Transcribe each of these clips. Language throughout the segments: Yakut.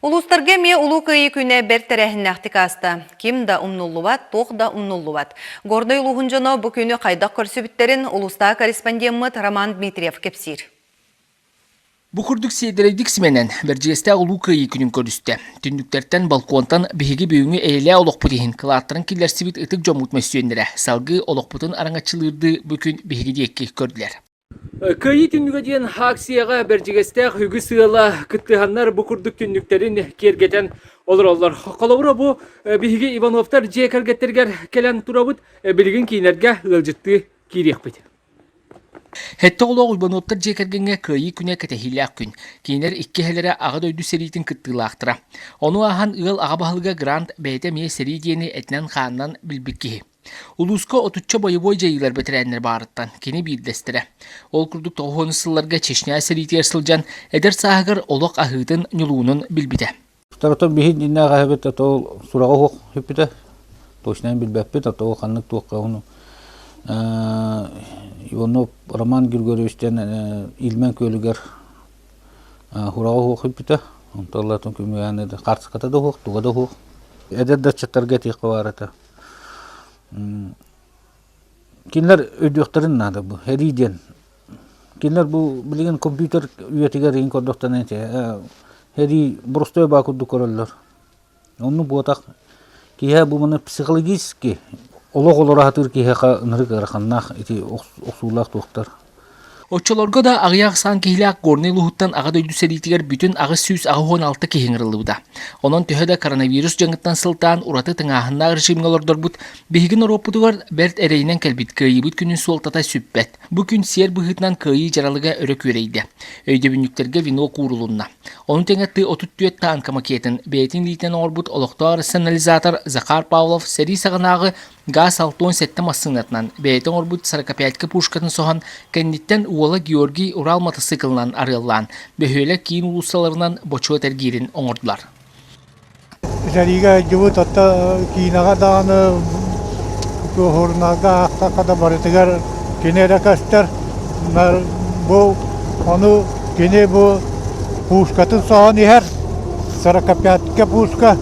Улуустарга эмиэ Улуу Кыайыы күнэ бэрт тэрээһиннээхтик ааста. Ким да умнуллубат, туох да умнуллубат. Горнай улууһун дьоно бу күнү хайдах көрсүбүттэрин улуустааҕы корреспондеммыт Роман Дмитриев кэпсиир. Бу курдук сиэдэрэйдик симэнэн, Бэрдьигэстээх Улуу Кыайыы күнүн көрүстэ. Түннүктэртэн, балконтан биһиги бүгүҥҥү эйэлээх олохпут иһин кылааттарын киллэрсибит ытык дьоммут мөссүөннэрэ салгыы олохпутун араҥаччылыырдыы бу күн биһиги диэки көрдүлэр. Кыайыы түннүгэ диэн акцияҕа Бэрдьигэстээх үгүс ыала кыттыһаннар бу курдук түннүктэрин киэргэтэн олороллор. Холобура бу биһиги Ивановтар дьиэ кэргэттэригэр кэлэн турабыт. Билигин киинэргэ ыалдьыттыы киириэхпит. Сэттэ оҕолоох Уйбануоптар дьиэ кэргэҥҥэ Кыайыы күнэ кэтэһиилээх күн. Кинилэр икки эһэлэрэ Аҕа дойду сэриитин кыттыылаахтара. Ону ааһан ыал аҕа баһылыга Грант бэйэтэ эмиэ сэрии диэни этинэн-хаанынан билбит киһи. Улууска отучча бойобуой дьайыылар бэтэрээннэр баарыттан кини биирдэстэрэ. Ол курдук тоҕус сылларга Чечня сэриитигэр сылдьан эдэр сааһыгар олох аһыытын, ньулуунун билбитэ. Второтон биһи дьиннээх эһэбит а то сураҕа суох сүппүтэ. Точно билбэппит, а то ханнык туохха ону Иванов Роман Григорьевич диэн Ильмен күөлүгэр сураҕа суох сүппүтэ. Онтон ылатын күмүгэни хаартыската да суох, туга да суох. Эдэр да ыччаттарга этиэххэ баар этэ. Кинилэр өйдүөхтэрин наада бу эрии диэн. Кинилэр бу билигин компьютер үйэтигэр иһин көрдөхтөрүнэ ити эрии боростуой баа курдук көрөллөр. Оннук буотах киһи бу маны психологически олох олоро сатыыр киһиэхэ ынырык ыараханнаах ити охсуулаах туохтар. Оччолорго да аҕыйах ахсаан киһилээх Горнай улууһуттан Аҕа дойду сэриитигэр бүтүн 886 киһи ыҥырыллыбыта. Онон төһө да коронавирус дьаҥыттан сылтаан ураты тыҥааһыннаах режимҥэ олордорбут, биһиги норуоппутугар бэрт эрэйинэн кэлбит Кыайыыбыт күнүн суолтата сүппэт. Бу күн сиэр быһыытынан Кыайыы дьаралыга өрө күөрэйдэ. Өйдөбүнньүктэргэ венок уурулунна. Ону тэҥэ Т-34 таанка макетын бэйэтин илиитинэн оҥорбут олохтоох рационализатор Захар Павлов сэрии саҕанааҕы Газ 67 массыынатынан бэйэтэ оҥорбут сорокопятка пушкатын соһон, кэнниттэн уола Георгий Урал матасыыкылынан арыаллаан, бөһүөлэк киин уулуссаларынан бочуот эргиирин оҥордулар. Сэриигэ сылдьыбыт оттон киинэҕэ даҕаны сурунаалга аахтахха да барытыгар кини эрэ көстөр. Бу ону кини бу пушкатын соһон иһэр сорокопятка пушка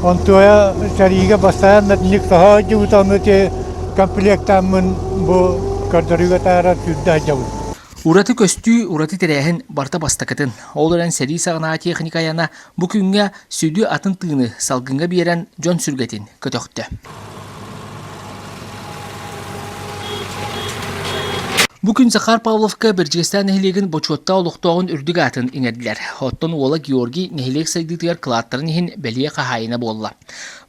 Онтуойа сэриигэ бастаан итинник соһо сылдьыбыт, ону ити комплектааммын бу көрдөрүүгэ таһааран сүүрдэ сылдьабын. Ураты көстүү, ураты тэрээһин барыта бастакытын. Ол эрэн сэрии саҕанааҕы техника айана бу күҥҥэ сүдү атын тыыны салгыҥҥа биэрэн дьон сүргэтин көтөхтө. Бу күн Захар Павловка Бэрдьигэстээх нэһилиэгин бочуоттаах олохтооҕун үрдүк аатын иҥэрдилэр. Оттон уола Георгий нэһилиэк сайдыытыгар кылааттарын иһин бэлиэ хаһаайына буолла.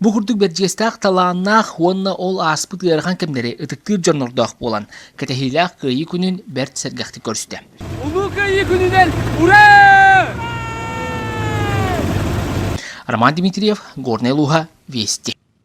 Бу курдук Бэрдьигэстээх талааннаах уонна ол ааспыт ыарахан кэмнэри ытыктыыр дьоннордоох буолан, кэтэһиилээх Кыайыы күнүн бэрт сэргэхтик көрүстэ. Улуу Кыайыы күнүнэн ура! Роман Дмитриев, Горнай улууһа, Вести.